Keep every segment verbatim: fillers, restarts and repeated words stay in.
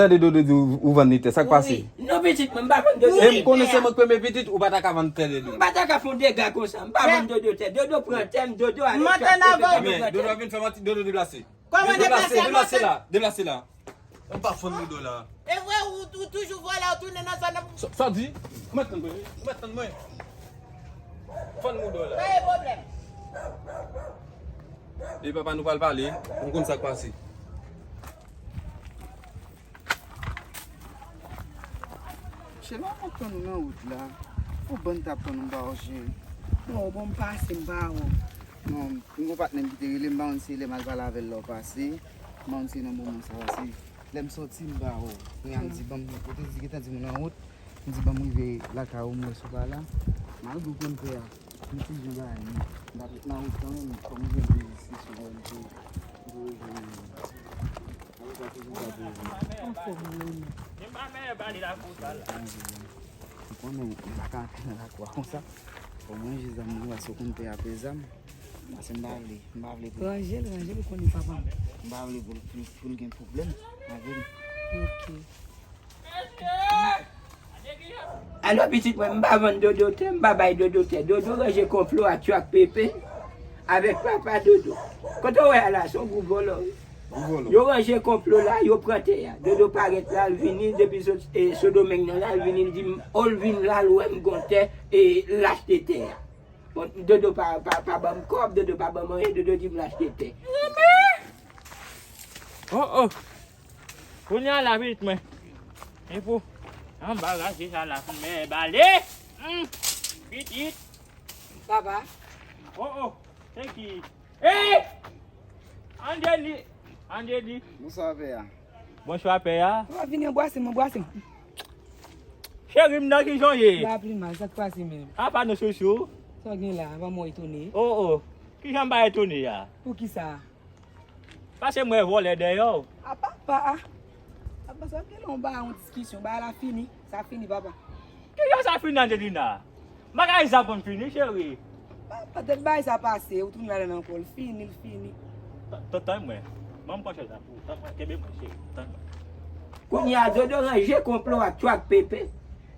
Tande Dodo di ou, ou vann li tè, sa k pase? Wi. Non, pitit mwen, m pa vann Dodo tè. E m konnen se mwen k premye pitit, ou pa ta ka vann tè Dodo. M pa ta ka fè yon dega konsa. M pa vann Dodo tè. Dodo pran tè m, Dodo ale. Mantè nan vòlè. Men Dodo ap vin fè manti, Dodo deplase. Kòman deplase? Deplase la, deplase la. M pa fann Dodo la. E vre, ou, ou toujou vòlè, ou tounen nan zòn nan. Sa, sa di? Ou mèt tann mwen, ou mèt tann mwen. Fann Dodo la. Pa gen pwoblèm. E papa, nou pral pale, m konn sa k pase. Chè, m ap tann ou nan wout la. Ou bann t ap tann ou, m pa wè w, chè. Non, bon, m pase, m pa wè w. Non, m gon patnè m ki te rele m, m pa konn si lè m al pale avè l la w pase. M pa konn si nan moman sa a, se lè m sòti, m pa wè w. Kounye a m di, ban m, kote l di, gentan di m nan wout. M di, ban m rive lakay ou, m wè si w pa la. Malgre w konn pè a, m ti jan bagay, men m pa t nan wout kanmenm, kòm m gen de diskisyon, wè, m te, m te rejwenn li. Anfòm, wi. M konnen ou pa ka antre nan lakou a konsa. Omwen, jis zam nan, paske ou konn pè a pè zam. Paske m pa vle, m pa vle pou l. Ranje l, ranje l, ou konnen papa m. M pa vle pou l, pou l, pou l gen pwoblèm avè m. Ok. Alò, pitit mwen, m pa vann Dodo tè, m pa bay Dodo tè. Dodo ranje konplo ak Tchwak Pepe avèk papa Dodo. Kote w wè a la, se yon gwoup vòlò, wi. Gwoup vòlò. Yo ranje konplo la, yo pran tè a. Dodo parèt la, l vini, depi Sendomeng nan la, l vini, l di m, o, l vin la, l wè m gon tè, e l achte tè a. Bon, Dodo pa, pa, pa ban m kòb, Dodo pa ban m anyen, Dodo di m l achte tè. Oh, oh. Kounye a la, pitit mwen. E pou anbaraje sa la, pou mè bale. Hmm, pitit. Papa. Oh, oh. Se ki? Hey! Anjeli! Anjeli! Bonswa, pè a. Bonswa, pè a. Papa, vini anbrase m, anbrase m. Cheri m nan, kijan w ye? La pli mal, sa k pase menm? Apa nou chouchou? Sa w gen la, pa mwen etone. Oh, oh. Kijan m pa etone a? Poukisa? Paske m wè vòlè dèyè w. A papa! Papa, sa gen lè w ba yon diskisyon, bagay la fini. Sa fini, papa. Kijan sa fini, Angelina? Bagay sa konn fini, cheri. Papa, tèt bagay sa pase, ou tounen ladan l ankò, l fini, l fini. Tan, tan, tann mwen. Ban m pran chèz la pou ou. Tann mwen, kenbe mwen, cheri. Tann mwen. Kounye a, Dodo ranje konplo ak Tchwak Pepe.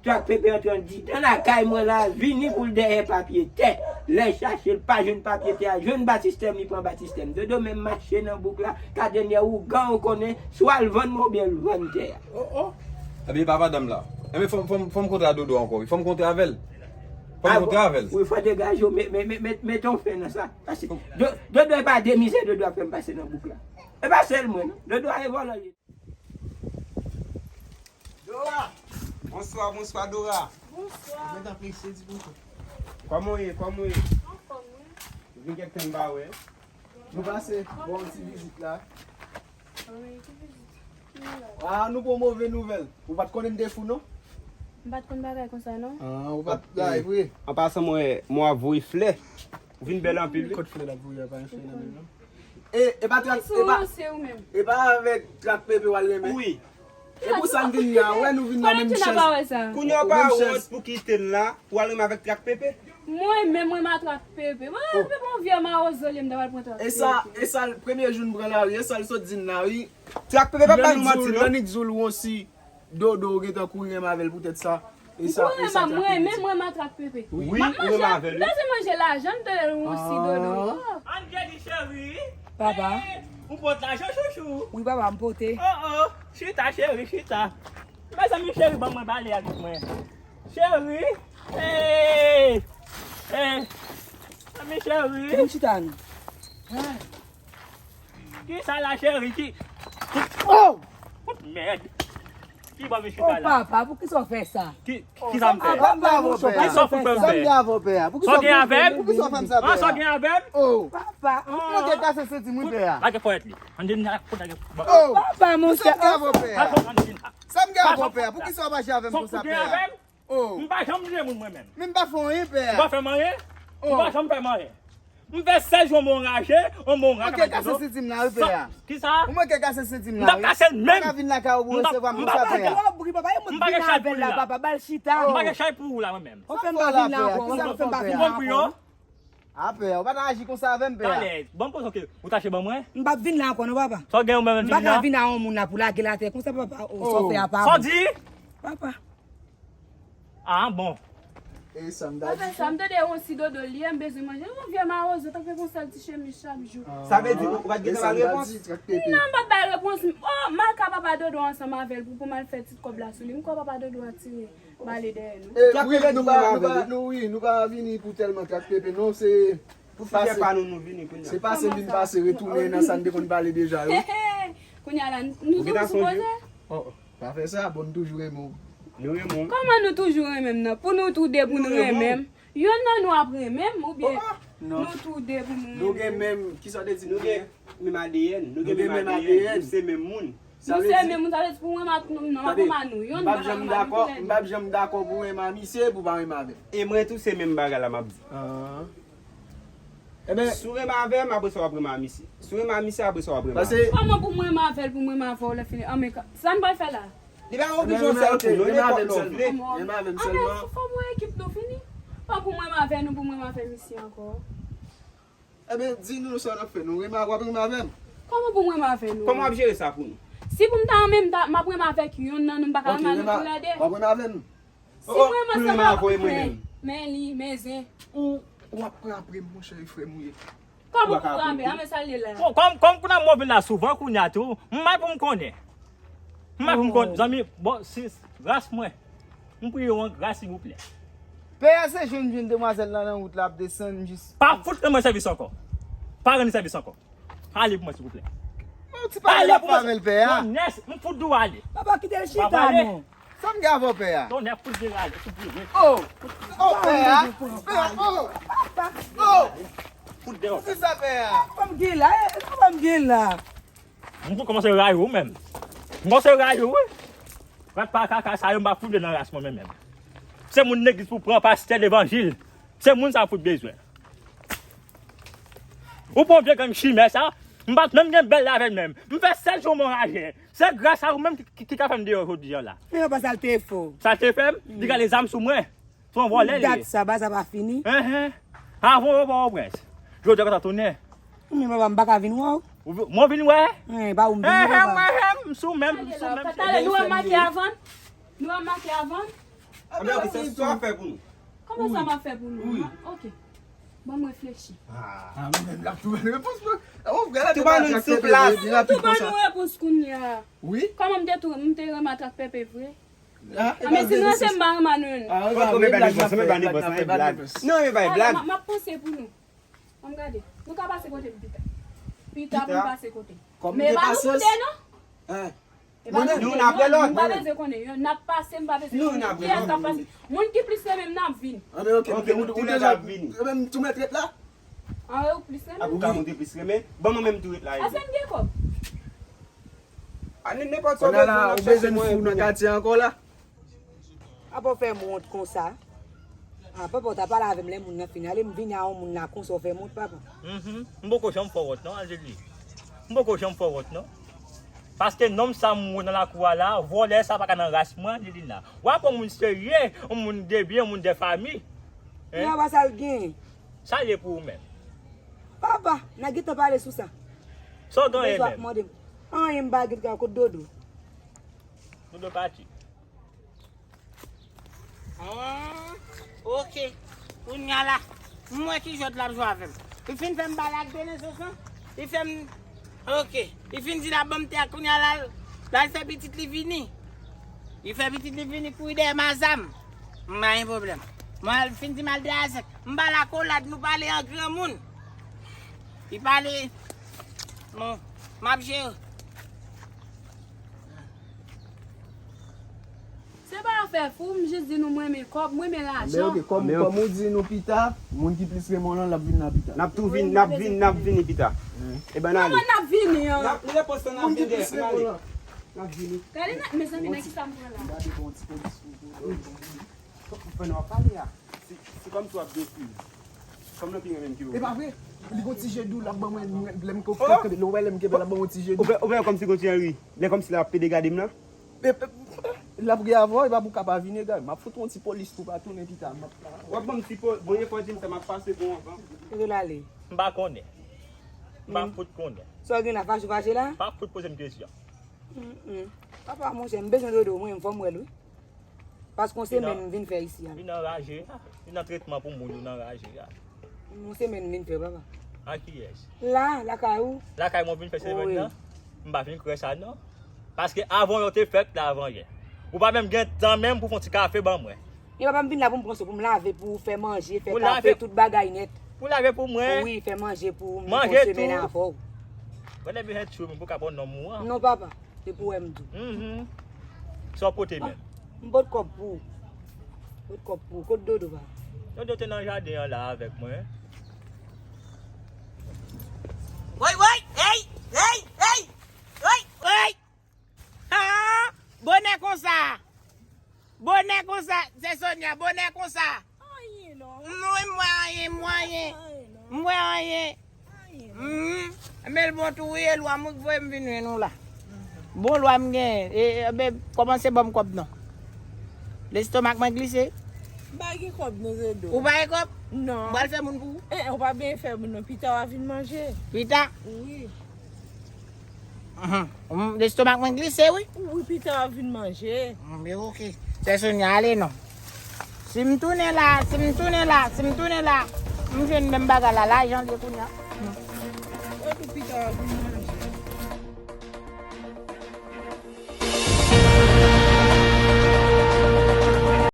Tchwak Pepe antre anndidan lakay mwen la, vini pou l dèyè papye tè. Lè l chache, l pa jwenn papye tè a, jwenn batistè m, li pran batistè m. Dodo menm mache nan bouk la, ka dènyè ougan ou konnen, swa l vann mwen oubyen l vann tè a. Oh, oh. Ebyen, papa dam la. Ebyen, fò m, fò m, fò m kontre a Dodo ankò, wi. Fò m kontre avè l. Fò m kontre avè l. Wi, fò degaje w, me-, me-, me-, me-, mete yon fen nan sa. Pase, Do-, Dodo e pa de mizè Dodo ap fè m pase nan bouk la. E pa sèl mwen, non. Dodo a e vòlò ye. Dora! Bonswa, bonswa, Dora. Bonswa. Mwen t ap mesye di bonjou. Kòman w ye? Kòman w ye? Anfòm, wi. Vin kèk tan m pa wè. Nou pase ba w ti vizit la. Wi, ki vizit? Ki nouvèl? Ah, nou pran move nouvèl. Ou pa t konnen m te fou, non? M pa t konn bagay konsa, non. Ah, ou pa t bay vre. An pasan, mwen, mwen ap voye flè. Ou vin bèl anpil, wi. Kot flè l ap voye a, pa yon flè nan men l, non. E, e pa Trak, e pa, e pa avèk Trak Pepe w al renmen? Wi. E pou sa n vin la, wè nou vin nan menm chèz. Kounye a w pa wont pou kite l la, pou w al renmen avèk Trak Pepe? Mwen menm, mwen renmen Trak Pepe. Mwen renmen Pepe, yon vye mawozo li ye, m ta pral pran Trak Pepe. E sa, e sa, premye jou n pran lari, e sa l sot di n la, wi. Trak Pepe pa bay nou manti, non. Lannik di w l wonsi. Dodo, ou gentan kouri renmen avè l poutèt sa. E sa, e sa, mwen renmen, mwen renmen Trak Pepe. Wi, ou renmen avè l, wi. M bezwen manje lajan, m tande l wonsi Dodo. Anjeli cheri. Papa. Ou pote lajan, chouchou? Wi, papa, m pote. Oh, oh. Chita, cheri, chita. Mezanmi, cheri, ban mwen pale avèk mwen. Cheri. Hey! Hey! Mezanmi, cheri. Vin chita, non. Kisa la, cheri? Ki... Oh! Mèd! Ki bò m chita la? Oh, papa, poukisa w fè sa? Ki, kisa m fè? Papa, poukisa w fè sa? Sa m gen avè w, pè a? Poukisa w fè m sa, pè a? Poukisa w fè m sa, pè a? Sa w gen avè m? Oh! Papa, mwen te kase senti mwen, pè a. Lage fòyèt li. Anjeli, fout lage. Oh! Papa, monchè. Sa m gen avè w, pè a? Sa m gen avè w, pè a? Poukisa w mache avè m konsa, pè a? Oh. M pa janm touye moun mwen menm. Men m pa fè anyen, pè a. Ou pa fè m anyen? Oh. Ou pa janm fè m anyen. M fè sèz jou anba yon raje, anba yon raje. Ou manke kase senti m la, wi, pè a. Kisa? Ou manke kase senti m la, wi. M t ap kase l menm. Ou pa ka vin lakay ou pou resevwa m konsa, pè a. M pa gen chay pou li la. Papa, ba l chita. M pa gen chay pou ou la, mwen menm. Ou fè m pa vin la ankò, ou fè m pa vin la ankò. A pè, ou pa ta aji konsa avè m, pè a. Talè, ban m poze yon kesyon. Ou ta che ban mwen? M p ap vin la ankò non, papa. Sa w gen ou menm vin la? M pa ka vin a yon moun la pou lage l atè konsa, papa. Oh, sa w fè a pa bon. Sa w di? Papa. Ah, bon. E sa m ta di tou. Papa, sa m tande yon ti dodo li, m bezwen manje. Yon vye mawozo, t ap fè konsa l ti chemiz chak jou. Sa vle di ou pa t gentan ba l repons? Non, m pa t ba l repons. Oh, m al ka papa dodo ansanm avè l pou, pou m al fè ti kòb la sou li. M kwè papa dodo a tire. Bale dèyè nou. E, wi, nou pa, nou pa, nou, wi, nou pa vini pou tèlman trak pepe, non, se pou fidèl pa nou, nou vini kounye a. Se pase vin pase, retounen nan sa n te konn pale deja yo. Kounye a la, nou toujou sipoze. Oh, oh, pa fè sa, bon, nou toujou renmen w. Nou renmen w. Kòman nou toujou renmen m nan? Pou nou tou de pou nou renmen m? Yonn nan nou ap renmen m, oubyen nou tou de pou nou renmen m? Nou gen menm, kisa w te di nou gen? Menm A D N. Nou gen menm A D N. Nou se menm moun. Nou se menm moun, sa vle di pou mwen, m ak nou, non, m ak manman nou. Yonn nan nou toulède. M p ap janm dakò, m p ap janm dakò pou renmen a misye, pou pa renmen avè m. E mwen tou, se menm bagay la m ap di. Ah. Ebyen, si w renmen avè m, apre sa w ap renmen a misye. Si w renmen a misye, apre sa w ap renmen avè m. Kòman pou mwen renmen avè l, pou mwen renmen avè w, lè fini? An, men, sa n pral fè la? Li pa oblije yon sèl kou, non, nenpòt lòt vle. Renmen avè m sèlman. Fò mwen ekip nou fini. Pa pou mwen renmen avè nou, pou mwen renmen avè misye ankò. Ebyen, di nou sa n ap fè. Nou renmen, w ap renmen avè m? Kòman pou mwen renmen avè nou? Kòman w ap jere sa pou nou? Si pou m ta renmen, m ta, m ap renmen avèk yonn nan nou, m pa ka renmen avèk nou toulède. W ap renmen avè m? Si mwen renmen ansanm avè w, men, men li, men zen. Ou, w ap pran apre m, monchè, e frè m ou ye. Kòman pou pran apre? A, men sa l ye la. Kòm, kòm kounye a mwen vin la souvan kounye a tou, m bay pou m konnen. M bay pou m konnen, zanmi, bon, si, ras mwen. M priye w an gras, silvouplè. Pè a se jwenn, jwenn demwazèl la nan wout la ap desann jis. Pa fout rann mwen sèvis ankò. Pa rann li sèvis ankò. Ale pou mwen, silvouplè. Yon ti pale m ap pale avè l, pè a. Tonnè, m fout di w ale. Papa, kite l chita, non. Sa m gen avè w, pè a? Tonnè, fout di w ale, silvouplè. Oh! Oh, pè a! Pè a, oh! Oh! Fout deyò. Kisa, pè a? Sa m gen la, e, sa m gen la. M pou kòmanse rayi w menm. M kòmanse rayi w, wi. Rat pa kaka sa yo, m pa fout vle nan ras mwen menm, menm. Se moun legliz pou pran, pastè, levanjil. Se moun sa m fout bezwen. Ou pran vye gang chimè sa, m pa t menm gen bèl avè l menm. M fè sèt jou m anraje. Se gras a ou menm ki, ki, ki ka fè m deyò jodi a la. Men papa, sa l te fè w? Sa l te fè m? Li gade zam sou mwen. Se yon vòlè li ye. Dat sa, bagay sa pa fini. Enhen. Avan yo ba w prens. Jodi a konsa tounen. Men papa, m pa ka vin wè w. Ou vi-, mwen vin wè? Wi, pa ou m vin wè, papa. Enhen, mwen, m sou menm, m sou menm. Talè, nou ap make avan? Nou ap make avan? Anben, ok, se sa w ap fè pou nou. Kòman sa m ap fè pou nou? Wi. Ok. Ban m reflechi. Ah, mwen menm, l ap tou ban nou repons, mwen. Oh, gade, tou ban nou sou plas. Tou ban nou repons kounye a. Wi. Kòman m te tou, m te renmen ak Pepe vre? Ah, men si nou se m pa renmen nou. Ah, ok, men bay repons, men bay repons, men bay blag. Non, men bay blag. M ap panse pou nou. Ann gade. Nou ka pase kote m pita. Pita pou m pase kote. Men e pa nou tou de, non? E pa nou tou de, non? Nou youn apre lòt. M pa bezwen konnen. Youn ap pase, m pa bezwen konnen. Kiyès k ap pase? Moun ki plis renmen m nan ap vini. Anben, ok, ok, ou, ou deja ap vini. Ou menm tou mèt ret la? Anben, ou plis renmen m. Ou ka montre plis renmen. Ban mwen menm tou ret la. Èske m gen kòb? A, nenpòt sa w bezwen, ou bezwen fou nan katye ankò la? Apa w fè m wont konsa? A, papa, w ta pale avè m lè moun nan fin ale, m vini a yon moun la konsa, w fè m wont, papa. Mhm. M poko janm fè w wont non, Angeline. M poko janm fè w wont non. Paske nonm sa m wè nan lakou a la, vòlè sa pa ka nan ras mwen, Angelina. W a pran moun serye, yon moun de byen, yon moun de fanmi. Hein? Papa, sa l gen? Sa l ye pou ou menm? Papa, n a gentan pale sou sa. Sa w genyen menm? Ou bezwen ap mande m. Anyen m pa gen, kote Dodo? Dodo pati. Ah, ok. Kounye a la, m wè ki jwèt l ap jwe avè m. Li fin fè m balak de nan sans lan. Li fè m, ok. Li fin di l ap ban m tè a, kounye a la, l al fè pitit li vini. Li fè pitit li vini kouri dèyè m a zam. M pa gen pwoblèm. Mwen, l fin di m al dèyè a zèk. M ba l akolad, nou pale an granmoun. Li pale, bon, m ap jere. Se pa afè fou, m jis di nou m renmen kòb, m renmen lajan. Men ok, kòm, kòm ou di nou pita, moun ki plis renmen w lan, l ap vin la pita. N ap tou vin, n ap vin, n ap vini pita. E ban n ale. Kòman n ap vini an? N ap, n ap vini. N ap vini. Gade, mezanmi, nan kisa m pran la? Gade bon ti polis pou ou. Fè nou ap pale a. Se, se kòmsi w ap detwi m. Kòm nan pi renmen m ke ou. E pa vre? Li gon ti je dou, l ap ban mwen, lè m kenbe, lè w wè lè m kenbe, l ap ban mwen ti je dou. Ou fè, ou fè kòmsi gon ti anri. Lè kòmsi l ap pede gade m nan. E, e, L ap gen avan, e pa pou ka pa vin egare. M ap fout yon ti polis tou pa tounen pita. M ap... W ap ban m ti po-, bon, efò di m sa, m ap pase bon anvan. Kote l ale? M pa konnen. M pa fout konnen. Sa w gen la, fache fache la? M pa fout poze m kesyon. Mm, mm. Papa, monchè, m bezwen dodo, mwen, fò m wè l, wi. Paske yon semèn m vin fè isi a. Vin anraje, vin nan tretman pou moun, vin anraje a. Yon semèn m vin fè, papa. A kiyès? La, lakay ou. Lakay mwen vin fè semèn nan? M pa vin kwè sa, non. Paske avan yo te fèt la, avan yè. Ou pa menm gen tan menm pou fè yon ti kafe ban mwen. E papa m vin la pou m pran swen pou m lave, pou fè manje, fè kafe, tout bagay nèt. Pou lave pou mwen? Wi, fè manje pou m, manje tou. Manje tou. Mwen leve jèt chou, mwen pou ka pran nonm ou an. Non, papa. Se pou wè m tou. Mhm. Sa w pote menm? M pot kòb pou ou. Pot kòb pou ou. Kot Dodo, papa? Dodo te nan jaden an la avèk mwen. Woy, woy! Hey! Hey! Hey! Woy! Woy! Ha! Bonè konsa! Bonè konsa, sè Sonya, bonè konsa. Anyen non. Non, m wè anyen, m wè anyen. M wè anyen. Anyen non. Humm. Men l bon tou wi, e lwa m wi k voye m vin jwenn ou la. Bon lwa m genyen. E, e, ben, kòmanse ban m kòb non. Lestomak mwen glise. M pa gen kòb non, Zedo. Ou pa gen kòb? Non. M pral fè moun pou ou. Eh, ou pa byen fè moun non. Pita w a vin manje. Pita? Wi. Lestomak mwen glise wi. Wi, pita w ap vin manje. Mwen oke. Sè Sonya, ale non. Si m tounen la, si m tounen la, si m tounen la, m jwenn menm bagay la, lajan l ye kounye a. Epi pita w ap vin manje.